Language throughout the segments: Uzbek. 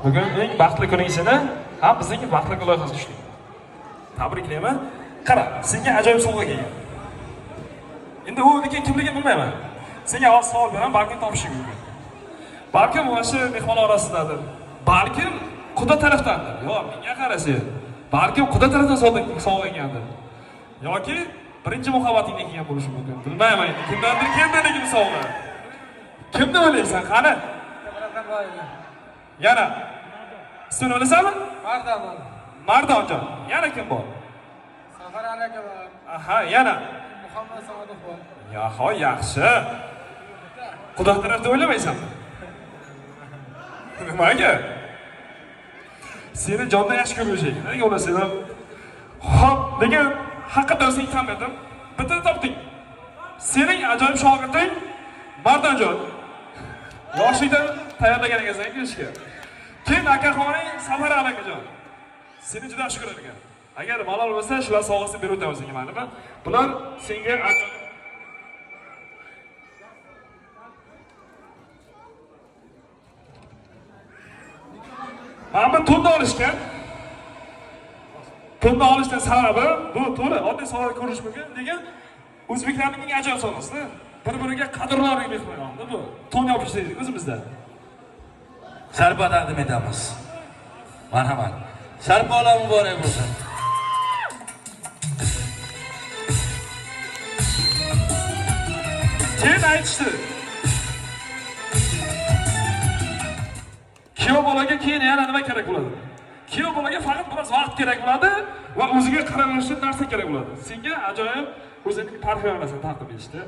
Bugun eng baxtli kuning seni, ham bizning baxtli kun loyihasiga tushding. Tabriklayman. Qara, senga ajoyib sovg'a kelgan. Endi u lekin kimligini bilmayman. Senga hozir savol beraman, balkim topishing mumkin. Balkim mana shu mehmonlar orasidadir. Balkim quda tarafdandir. Yo'q, menga qara sen. Balkim quda tarafdan sovg'a kelgandir. Yoki birinchi muhabbatingdan kelgan bo'lishi mumkin. Bilmayman endi kimdandir keldi lekin sovg'a. Kimni o'ylaysan, qani? Yana. Ismini bilasanmi? Mardon. Mardonjon. Yana kim bor? Safar Ali aka bor. Aha, yana. Muhammad Sodiq bor. Yaho, yaxshi. Xudo tarafda o'ylamaysanmi? Nimaga? Seni jondan yaxshi ko'ruvchi ekan. Nega ular seni? Xo'p, lekin haqiqatan seni tan berdim. Bittani topding. Sening ajoyib shogirding Mardonjon. Yoshlikdan tayyorlagan ekansan ishga. Keyin akaxoning Safar Ali akajon. Seni juda yaxshi ko'rar ekan. Agar malol bo'lsa, shular sovg'asini berib o'tamiz senga, maylimi? Bular senga ajoyib. Mana bu to'nni olishgan. To'nni olishdan sababi bu to'g'ri, oddiy sovg'a ko'rish mumkin, lekin o'zbeklarning eng ajoyib sovg'asida bir-biriga qadrlorlik mehmonxona bu. To'n yopish deydik o'zimizda. Sharpa taqdim etamiz. Marhamat. Sharpalar muborak bo'lsin. Keyin aytishdi. Kuyov bolaga keyin yana nima kerak bo'ladi? Kuyov bolaga faqat biroz vaqt kerak bo'ladi va o'ziga qaralishli narsa kerak bo'ladi. Senga ajoyib o'zining parfyumlasini taqdim etishdi.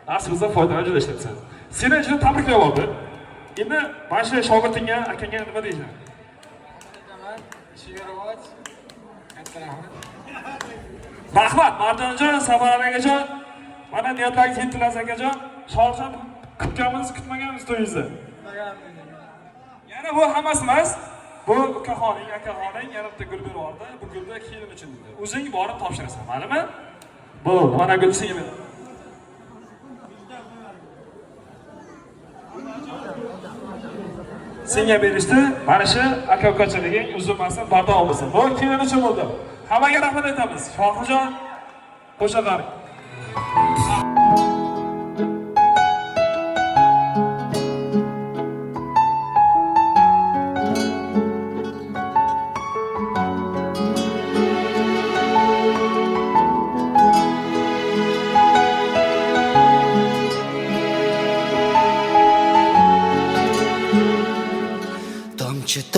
Nasibimizdan foydalanib juda ishlatsan. Seni juda tabriklab oldi. Endi mana shu shogirdingga, akangga nima deysan? Aytaman, ishiga rivoj. Katta rahmat. Rahmat Mardonjon, Safar akajon. Mana niyatlaringiz yetdilar akajon. Shohjon kutganmiz, kutmaganmiz to'yingizni. Yana bu hammasi emas. Bu ukaxoning, akaxoning yana bitta gul berib yubordi. Bu gulni kelin uchun dedi. O'zing borib topshirasan, maylimi? Bo'ldi, mana gul senga beraman. Senga berishdi. Mana shu aka ukachiliging uzilmasin, bardavom bo'lsin. Bu kelin uchun bo'ldi. Hammaga rahmat aytamiz. Shohruxjon, qo'sha qaring.